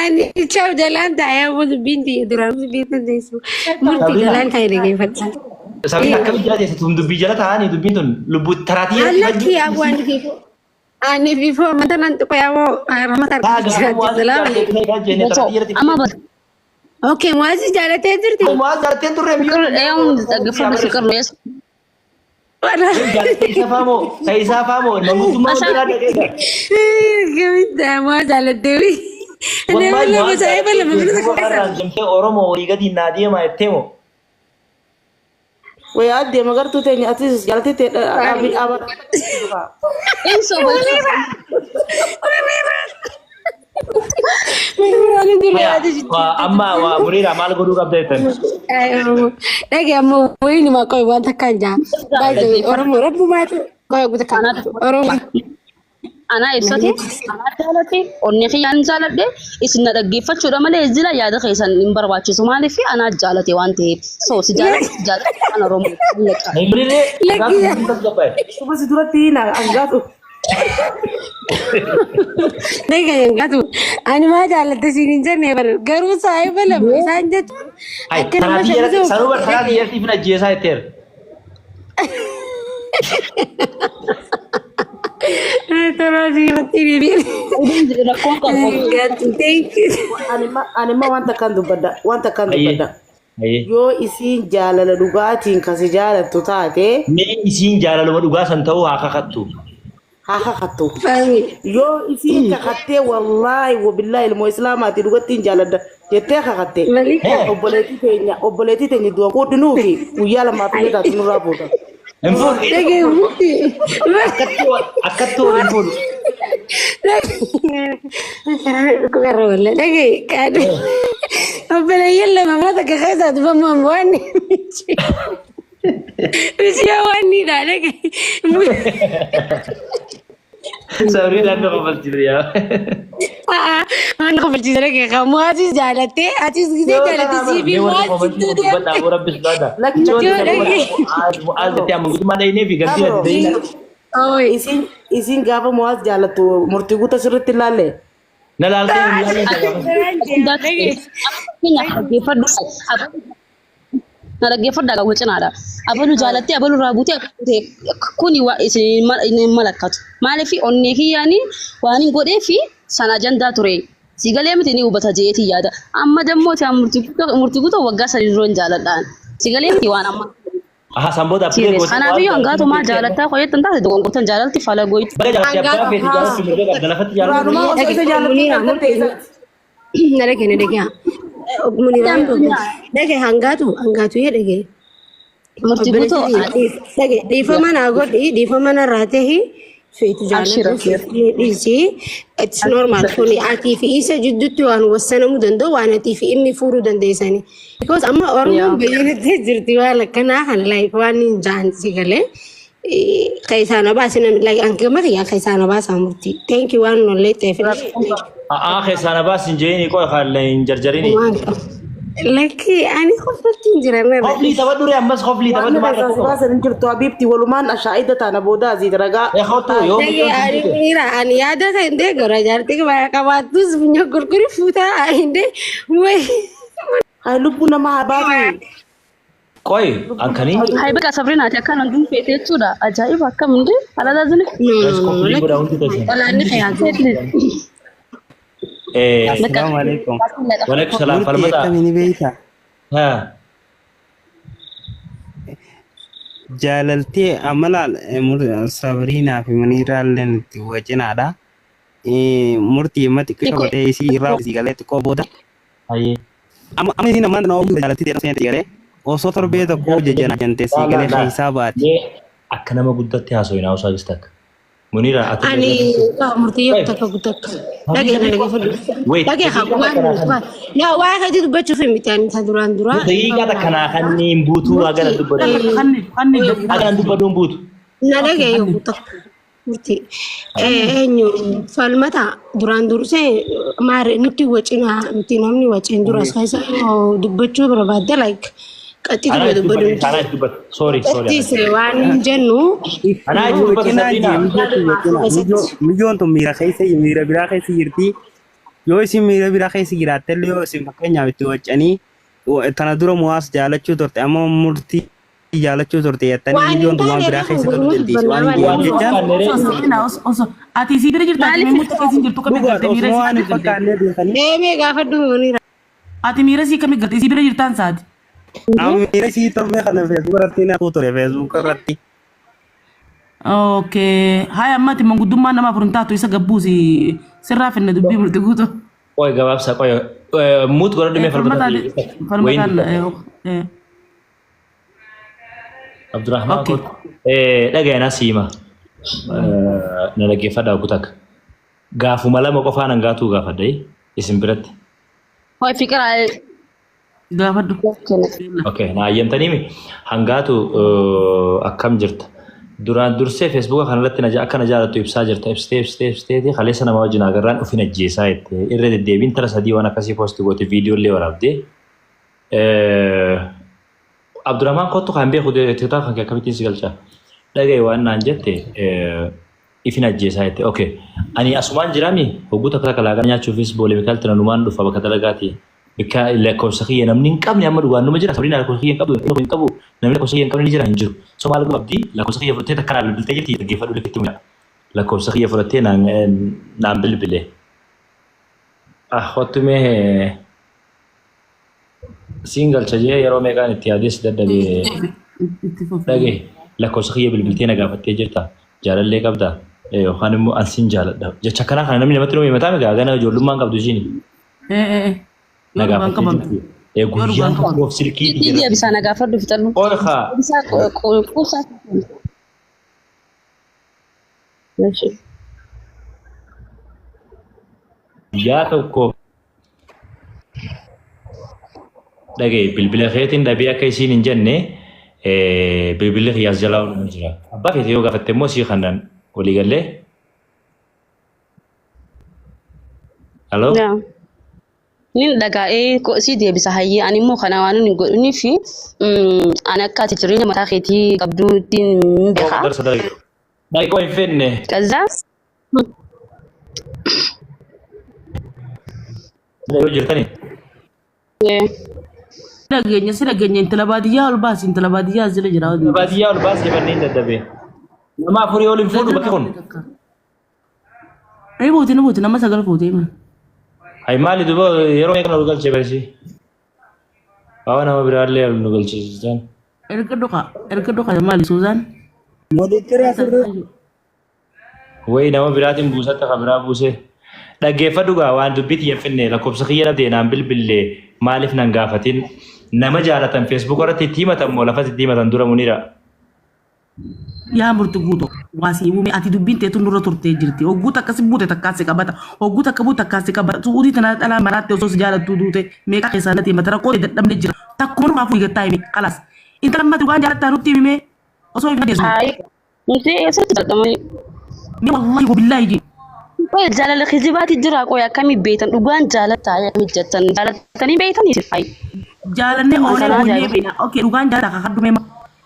Ani chaw jalaan taa'ee ammoo dubbiin tiyya duraan dubbiin dandeessu. Murtii Sabrina. jalaan taa'ee dhageeffadha. Sabrina akkamitti jala teesse tun dubbii jala taa'anii dubbiin tun lubbuu taraatii jalatti Allatti yaabuu ani fiifoo. Ani fiifoo ammata nan tuqe yaaboo ramata Taa argaa gaafa jiraatti. muwaas Salaam jaalatee alaikum. kan jenne taraatii jalatti. Amma bal Okay, muwaasi jaalatee jirti. Muwaas jaalateen turre fiqir eeyyoon dhaggeeffadhu fiqir lees. Jaalatee isa faamoo ka isaa faamoo manguddummaa wal biraa dhaqee. Gamitti muwaas jaalattee. Wallahi Nama lama muwaas saayiba lama jaalatee bira duuba keessa. irraan jamtee Oromoo walii gadi naa deemaa jettee moo. Way addee magartuu teenya atis jaalatee ta'e dhaabii dhaabaa. Inso Amma waa muriira maal godhuu qabda jettan. Dhage ammoo wayinuma qoy waan takkaan jaa. Baay'ee Oromoo rabbumaatu qoy guuta kan Oromoo. Anaa ibsate, anaa jaalate, onnee kiyyaan jaaladhe, isin na dhaggeeffachuudha malee jila yaada keessan hin barbaachisu. Maaliif anaa jaalate waan ta'eef. So si jaalate si jaalate afaan Oromoo. Muriiree Lakki. Suba si duratti na angaatu. Dhage hangaatu ani maa jaallatte siin hin jenne bar garuu saayiba lama isaan jechuun akka nama Taraatii jalatti shanii sanuu bar taraatii jalatti ifin ajjeesaa jetteera. Taraatii jalatti ni Rakkoon qabu. Thank you. Ani imma waan takkaan dubbadha. Waan takkaan Ayyee. dubbadha. Ayyee. Yoo isiin jaalala dhugaatiin kasi jaalattu taate Mee isiin jaalaluma dhugaa san ta'uu haa kakattu. Haa kakattu. Fahmi. Yoo isiin kakattee wallaahi wabillaahi ilmoo islaamaati dhugattiin jaaladha jettee kakatte. Malika. Obboleettii teenya du'a quudhinuufi guyyaa lamaaf illee taatu nurraa fuuta. Hin fuudhu. Dhage murti. Akkatti wal hin fuudhu. Dhage qaadhi. Obboleeyyan lama mana takka keessaa dhufamu waan Bisiyaa waan ni dha dhage. Sabrii naannoo kofalchiise yaa. Waan kofalchiise dhage kan muwaasis jaalattee atis gisee jaalatte sii fi Mee wanti muwaas kofalchiisu jidduu dubbadhaa deemte. boo rabbi sodaata. Lakki. Dhage. Mu'aaz jettee amma guutummaa dhayinee fi galtii ati dayina. Oi. Isiin gaafa muwaas jaalattu murtii guuta sirriitti ilaalle. Na laaltee hin laallee gaafa. Fakkeenyaaf dhaggeeffadhu. Na dhaggeeffadhaa qabu cinaadha. Abalu jaalattee abalu irraa buutee akka buutee kuni isin hin malakkatu. Maaliif onnee kiyyaanii waan hin godhee fi sana ajandaa ture. Si galee miti ni hubata jeetii yaada. Amma dammoo ta'an murtii guutuu waggaa 3 dura hin jaaladhaan. Si galee miti waan amma. Aha, san booda appillee Serious. gootee Kanaafiyyuu hangaatumaa jaalattaa qoyettan taate dogongortan jaalalti fala goytu. Baga jaalattee abbaa feete jaalachuu mirga qabda lafatti jaalachuu. Duraanumaa osoo isa jaalattuu kan ta'e isaati. Na dhage, na dhage. Muniraan dhage hangaatu hangaatu yee dhage. Murtii guutuu Dhage dhiifama naa godhi dhiifama narraa tahi feetu jaaladhu feetu dhiisi. It's normal kuni atii fi isa jidduutti waan wassanamuu danda'u waan atii fi inni fuuruu dandeessani. Because amma Oromoon bayyanattee jirti waan akkanaa kan like waan hin jaan si galee. Keessaa na baasi namni like an gama kiyyaa keessaa na baasaa murtii. Thank you waan nollee ta'eef. A'aa, keessaa na baas hin jeeni qoy kan hin jarjarini. Waan qabu. Lakki ani qofatti hin jiran irra. Koflii taphadhu ree, ammas koflii Waan taphadhu maal keessaa rakkoo si qaba? baasan hin jirtu habiibti walumaan ashaa'ida taana booda asii ragaa. Ee kottu yoo Dhagee mucaan ani sun dhufte. miira ani yaada kan hin deeggaru jaartii qabaattus funyoo gurguri fuutaa hin dee wayi. Hay lubbuu namaa haa baatu. Qoy ankanii Hai baqa Sabrinaati akkaan hundum feete jechuudha. Ajaa'iba akkam hundee alaadaa zini. No, guys no, no. koflii godha hundi keessan. Olaanni kayaatu. Assalaamu alaikum. Waalaikum salaam Murtii falmata. akkamii ni beektaa? Haa. Jaalaltee amala Sabriinaa fi Muniiraalleen itti wacinaadha. Murtii amma xiqqisho godhee isii irraa isii galee xiqqoo booda. Hayyee. Amma isiin ammaan tana oomishuu jaalaltii ta'e seenee galee osoo torbee tokko jajjana jantee sii galee keessaa baati. Mee akka nama guddatti haasofina hausaa takka. Muniira ati Ani murtii yoo takka guddakka. Dhagee na dhagee fudhu. Wait. Dhagee haa waan yaa waa'ee keetii dubbachuuf hin miti ani isa duraan duraa. Daqiiqaa takka naa kanneen buutuu hagana dubbadhu. Kanni kanni daqiiqaa Hagana dubbadhu hin buutu. Na dhagee yoo takka. Murtii eenyu falmata duraan dursee maare nutti wacinaa nuti namni wacin dura as keessa yoo dubbachuu barbaadde like qaxxituma Anaa itti dubbadhu. dubbate, anaa itti dubbate. Sorry, sorry. Qaxxise waan hin jennu. Anaa itti dubbate Wacinaa Sabrina. jee mijoon tun wacinaa. Mijoon tun miira keessa miira biraa keessa jirti. Yoo isin miira biraa keessa jiraatte illee yoo isin fakkeenyaaf itti waccanii tana dura muwaas jaalachuu turte amma murtii jaalachuu turte jettanii Waan hin miiliyoon waan taane biraa irra keessa galuu gurmuu dandeessi waan dubbannaa hin malee. jiruuf jecha Osoo Sabrina osoo ati isii bira jirta ati Maaliif murtii keessa hin jirtu kamii dhugaadha galte miira osuma isii waan kamii hin galte. fakkaannee beekanii Deemee gaafadhu Muniira. Ati miira isii kamii galte isii bira jirtaan saati. amma miira isii torbee kana feesbuuk irratti na ture feesbuuk irratti. Okay. Haya amma ati manguddummaa nama afur hin taatu isa gabbuusi sirraa finne dubbii murti guutu. Qoy gabaabsa qoy muut godhadhu mee Falmataan falmataa falmataan Abdurrahman okay. kootu dhaga'e na siima na dhaggeeffadhaa obbo takka. Gaafuma lama qofaan hangaatuu gaafadha isin biratti. Hoy fiqira Gaafadhu. Okay, na ayyamtaniimi hangaatu akkam jirta. Duraan dursee feesbuuka kanarratti akka na jaalattu ibsaa jirta. Ibsitee ibsitee ibsiteeti kaleessa nama wajjin agarraan ofin ajjeesaa jette. Irra deddeebiin tara sadii waan akkasii poosti goote viidiyoo illee waraabdee. Abdurrahman kottu kan beeku tiktook kan kee akkamittiin si galcha. Dhagaye waan naan jette ifin ajjeesaa jette. Okay. Ani asumaan jiraami hogguu takka takka laaqana nyaachuufis boolee Mikaa'el numaan dhufa bakka dalagaati. Bikka lakkoofsa kiyya namni hin qabne amma dhugaan numa jira. Sabriin lakkoofsa kiyya hin qabdu hin qabu. Namni lakkoofsa kiyya hin qabne ni jira hin jiru. So maal qabdi lakkoofsa kiyya fudhattee takka naa bilbiltee jirti dhaggeeffadhu lifitti mula. Lakkoofsa kiyya fudhattee naan bilbile. Ah kottu mee siin galcha jee yeroo meeqaan itti yaadee si dadhabee Itti fufi. dhagaye lakkoofsa kiyya bilbiltee na gaafattee jirta. Jaalallee qabda yookaan immoo an siin jaaladha. Jecha akkanaa kana namni namatti nama himataa migaa gana ijoollummaan qabdu ishiin na Yoo dhugaan gaafattee qabamte. jirti. Yoo Guyyaa dhugaan qabamte. tokkoof silkii Ni deebisaa na gaafadhu fixadhu. Ol haa. Deebisaa quubsaa. Guyyaa tokkoof dhagaye bilbila keetiin dhabee akka isiin hin jenne bilbilli kiyyaas jalaa ooluma jira. Abbaa keetii yoo gaafatte immoo sii kannan walii gallee. Haloo? Nin dhagaa'ee si deebisa hayyee ani immoo kana waan hin godhunii fi ani akka ati jireenya mataa keetii qabduutti hin beeka. Darsa darge. Dhaqoo hin fenne. Kazaa Yoo jirtani. Dhageenya si dhageenya intala baadiyyaa ol baasi intala baadiyyaa as jala jira. Baadiyyaa ol baasee manneen dadhabee. Nama afurii ol hin fuudhu bakki kun. Ni buuti ni buuti nama sagal fuutee hima. Hay maali duuba yeroo meeqa nu galchee barsi? Waa nama biraallee ol nu galchiisan. Erga dhuka erga dhuka maali Suuzaan? Walitti asirra Wayi nama biraatiin buusatti ka biraa buusee. Dhaggeeffadhu gaa waan dubbii xiyya finne lakkoofsa kiyya dhabdee naan bilbillee maaliif nan gaafatin nama jaalatan feesbuuk irratti itti himatan moo lafatti itti himatan dura munira. Yaa murti guutu waasii uume ati dubbiin teetu nurra turtee jirti. Hogguu takka si buute takkaa si qabata. Hogguu takka buute takkaa si qabata. Suudii tana dhalaa maraatte osoo si jaalattuu duute meeqa keessaa natti himata rakkoo dadhabne jira. Takkuma nurraa fuudhi gattaa hime kalaas. Intala ammatti waan jaalattaa nutti hime osoo hin fageessu. Nuti eessatti dadhabame? Mee wallahi wabillaahi jee. Qoy jaalala kijibaati jira qoy akkamii beektan dhugaan jaalataa akkamii jettan jaalattanii beektanii si fayi. Jaalannee oolee Kanaa boonyee jaalala. beena. Okay dhugaan jaalata kakadhu mee.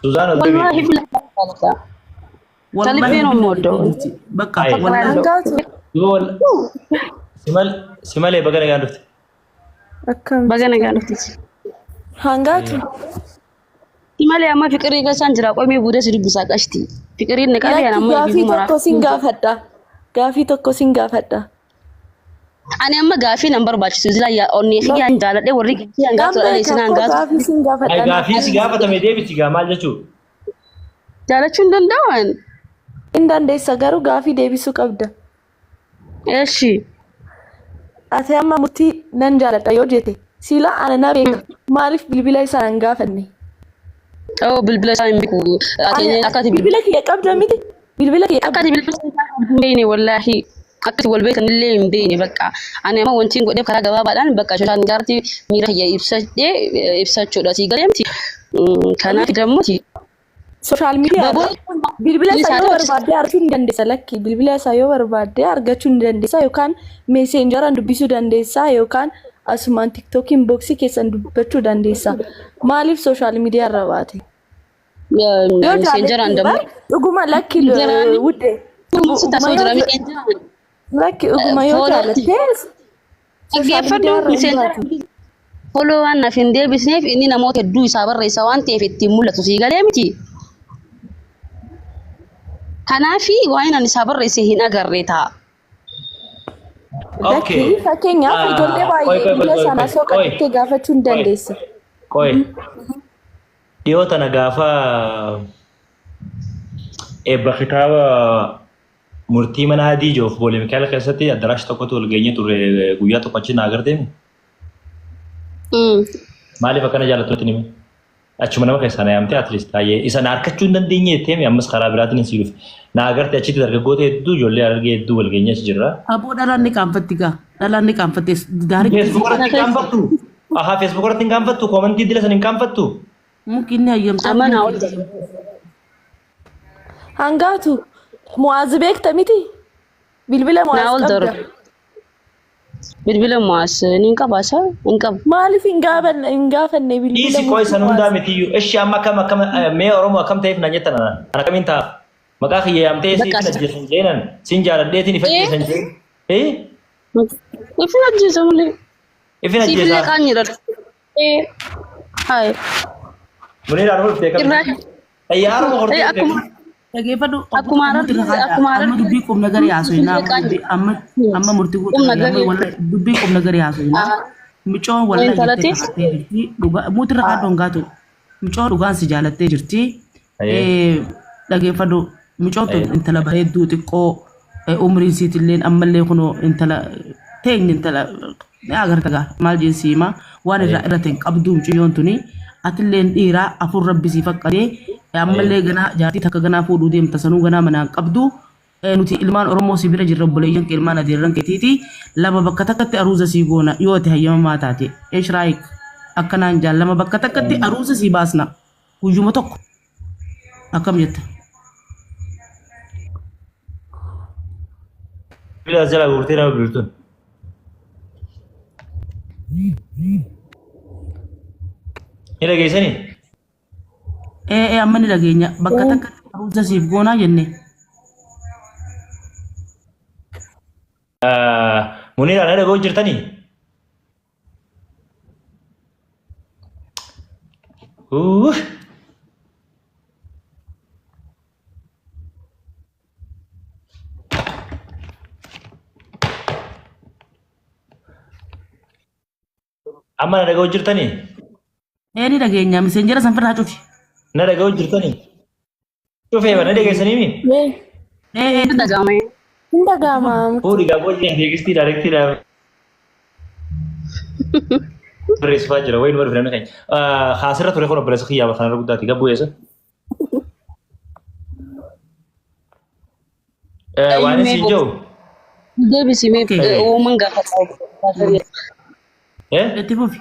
Suzaan ol Wallaahi deebi'e. billahi jaalata. Wallahi Talibeen billahi omoo jetti. Bakka Aye. wallahi. Hangaatu Duuba wal simalee baga nagaan dhufte. akkam Baga nagaan dhufte. hangaatu Malee amma fiqirii keessaan jira qoy mee buutee si dubbisaa qashti. Fiqiriin ni qabee lakki amma gaafii eebbifuu maraa. tokko sin gaafadha gaafii tokko sin gaafadha Ani amma gaafii nan barbaachisu zila yaa onnee kiyyaan jaaladhe warri gaafii nan hangaatu dhala beeka isin koo hangaatu. gaafii sin Hay gaafadha gaafii si gaafatame deebisi gaa maal jechuu? Jaalachuu hin danda'an. hin dandeessa garuu gaafii deebisuu qabda Eshi. ati amma murtii nan jaaladha yoo jette siila ana na beeka maaliif bilbila isaa hin gaafanne Oo bilbila isaa hin beeku. Ati akka ati bilbila kiyya qabda miti bilbila kiyya akka qabda ati bilbila isaa hin beekne wallaahi. Akka ati wal beekan illee hin beekne bakka. Ani amma wanti hin godheef karaa gabaabaadhaan bakka sooshaal miidiyaatti miira kiyya ibsadhee ibsachuudha. Si galee miti. Kanaaf dammoo sooshaal miidiyaa Baboo bilbila isaa yoo isaa barbaadde argachuu ni dandeessa lakki bilbila isaa yoo barbaadde argachuu ni dandeessa yookaan meeseenjaraan dubbisuu dandeessa yookaan asumaan tiktookiin booksii keessan dubbachuu dandeessa maaliif sooshaal miidiyaa irra baate yoo miseenjaraan jaallatte dammoo. bar dhuguma lakki Miseenjaraan wudde sitti dhuguma asoo yoo jira miseenjaraan. lakki dhuguma yoo Foolootti. jaallatte Sooshaal Dhaggeeffadhu miidiyaa irra hin miseenjara baatu. foloo waan naaf hin deebisneef inni namoota hedduu isaa barreessa waan ta'eef ittiin mul'atu sii galee miti. Kanaafi waan ani isaa barreesse hin agarre ta'a. Okay. Lakkii fakkeenyaaf ijoollee Qoy baay'ee qoy qoy biyya qoy sana qoy soo qoy qabattee gaafachuu hin qoy dandeessa. qoy. Dhiyoo tana gaafa eebba kitaaba murtii mana adii joof Boolee Mikaa'el keessatti addaraasha tokkotti wal geenye turre guyyaa tokko achi naa agarteemi. Maaliif akkana jaallattu nime? Achuma nama keessaa na yaamtee at least baay'ee isa na harkachuu hin dandeenye jettee mi ammas karaa biraatiin si dhufe. Na agarte achitti dargaggoota hedduu ijoollee argee hedduu wal geenye achi jirra. Aboo dhalaan ni qaanfatti gaa. Dhalaan ni qaanfatte. Daariktii Feesbuuk irratti hin qaanfattu. Ahaa feesbuuk irratti hin qaanfattu. Koomantii dila san hin qaanfattu. Muki inni hayyamtaa. Amma naa ol jedhe. Hangaatu Mu'aaz beekta miti? Bilbila Naa Mu'aaz ol qabda. darbe. Bilbila Mu'aaz ni hin qaba isa hin qabu. Maaliif hin gaafanne hin gaafanne bilbila Dhiisi koo murtii isan hundaa Mu'aaz? mitiyyuu. Ishi amma akkam akkam mee Oromoo akkam ta'eef naan jettan ana. Ana akkamiin ta'a? Maqaa kiyya yaamtee si Bakka ifin ajjeesan jeenan. Sin jaaladheetiin if ajjeesan jeen. Eh? Ifin ajjeesa malee. Ifin Siifillee ajjeesaa. qaanyiidha. Ee. Hayi. Muniiraan hulfee Irraa. kam? Xayyaaruma Ee hortee akkuma Dhageeffadhu akkuma murtii ararri irra akkuma amma ararri dubbii qubna gari haasofnaa siifillee qaanyi. amma amma murtii guutuu Qubna amma gari. wallahi dubbii qubna gari haasofnaa micoon wallahi jettee Intalatti. kafattee jirti dhugaa murtii irra kaaddoon gaatu micoon dhugaan si jaalattee jirti dhageeffadhu micoon tun intala bareedduu xiqqoo umriin siitilleen ammallee kunoo intala teenye intala ni agarta gaa maal jeen siima waan irraa irratti hin qabdu mucayyoon tuni atilleen dhiiraa afur rabbi sii faqqadee ammallee ganaa jaartii takka ganaa fuudhuu deemta sanuu ganaa manaan qabdu nuti ilmaan Oromoo si bira jirra obboleeyyan kee ilmaan adeerran keetiiti lama bakka takkatti aruuza sii goona yoo ati hayyamamaa taate eshraayik akkanaan jaan lama bakka takkatti aruuza sii baasna guyyuma tokko akkam jetta. Bila jala gurtee nama bilbiltuun. Ni dhageessanii? Ee ee amma ni dhageenya bakka takkatti aruuza siif goonaa jenne. Muniiraan na dhaga'uu jirtanii? Uuuh. Amma na dhaga'uu jirtanii? Ee ni dhageenya miseenjera san firraa cufi. Na dhaga'uu jirtanii? Cufee na dhageessanii mi? Mee Ee ee Hin dhaga'ama. hin dhaga'ama. Fuudhi gaafoo jiran teeksistii daayirektiidha. Barreessifaa jira wayi numa dhufe namni keenya. Haasirra ture kun obboleessa kiyyaa kanarra guddaati gabbuu eessa? Waan Mee isin jiru. Deebisi mee Okay. uuman gaafata. Itti fufi.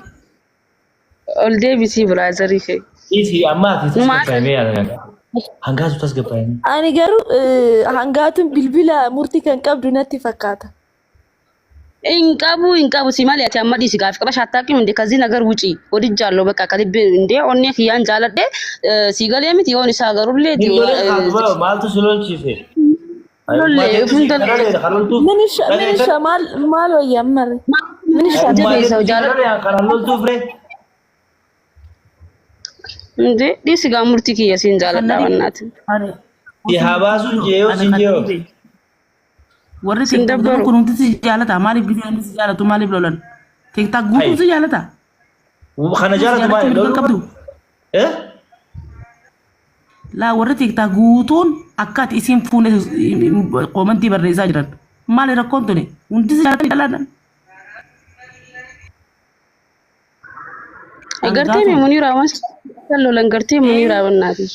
Ol deebisii biraazarii kee. Isi amma ati Maal? tasgabbaa'ee hangaatu tasgabbaa'ee. Ani garuu hangaatuun bilbila murtii kan qabdu natti fakkaata. Hin qabu hin qabu si malee ati amma dhiisi gaafi qaba shattaaqii hunde kazii nagar wuci wadi jaallo bakka kalibbe hundee onnee kiyyaan jaaladhe si galee miti yoon isaa garullee Hin lolee kaatuba maaltu si lolchiise? Lollee, hunda Kan Minisha minisha maal maal wayya ammarre? Minisha jabeessa jaaladhe Kan loltuuf ree? hundee dhiisi gaa murtii kiyya siin jaaladha wannaati. Si haa baasuun jeeyoo siin jeeyoo. Warri Sin TikTok dabbaru. kun hundi si jaalata maaliif biyya hundi si jaalatu maaliif lolan? TikTok guutuun si jaalata. Kana jaalatu maali? Mirga Loluu? qabdu. Eh? Laa warri TikTok guutuun akka ati isiin fuune koomantii barreessaa jiran. Maali rakkoon tuni? Hundi si jaalatan jaalatan. Gartee mee munii raawan lolan gartee munii raawannaati.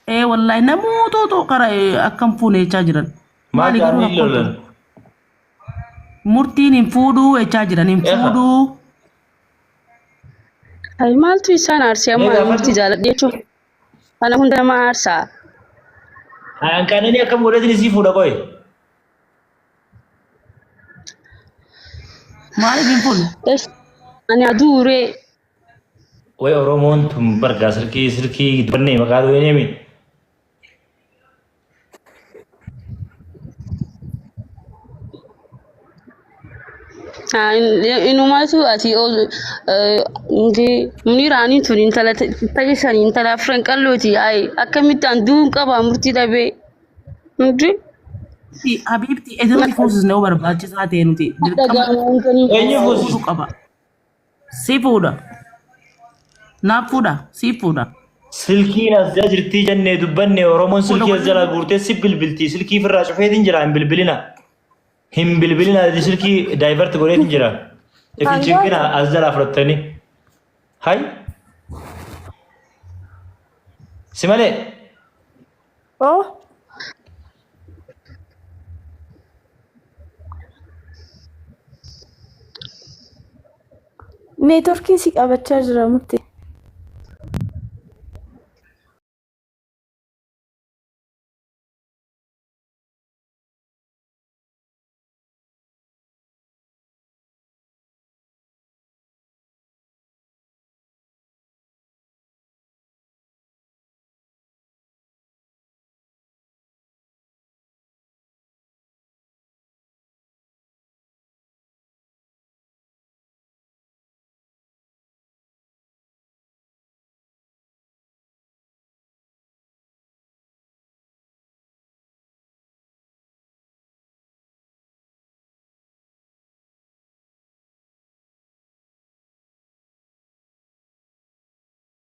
Ee wallaahi namoota qara akkam fuune jechaa jiran. Maal Maali garuu jaanii rakkoon lolan? tuni? Murtiin hin fuudhuu jechaa jiran hin Eeha. fuudhuu. Ay maaltu isaan aarsee amma Mee gaafadhu. murtii jaaladhe jechuun kana hunda nama aarsaa. Hanqaananii akkam godhatin isii fuudha qoye? Maaliif hin fuudhu? Ani aduu uree Way Oromoon tun bargaa silkii silkii dubannee maqaa dhooyneemi. Inumaatu ati Muniraanii tun intala tajaajilanii intala afran qallooti. Akkamitti an du'uun qaba murtii dhabee. Hundi Habiibti edana fuusisne yoo barbaachisaa ta'e nuti dirqama Eenyu fuudhuu fuusiste? qaba. Si fuudha. Naaf fuudha. Si fuudha. Silkiin as jala jirtii jennee dubbanne Oromoon Fuudha silkii as waliin. jala guurtee si bilbilti. Silkii ofirraa cufeetiin jira hin bilbilina. Hin bilbilina silkii daayivart godheetiin jira. Ifin cinqina as jalaa fudhattanii. Hay. Si malee. Oh, neetworkiin si qabachaa jira murti.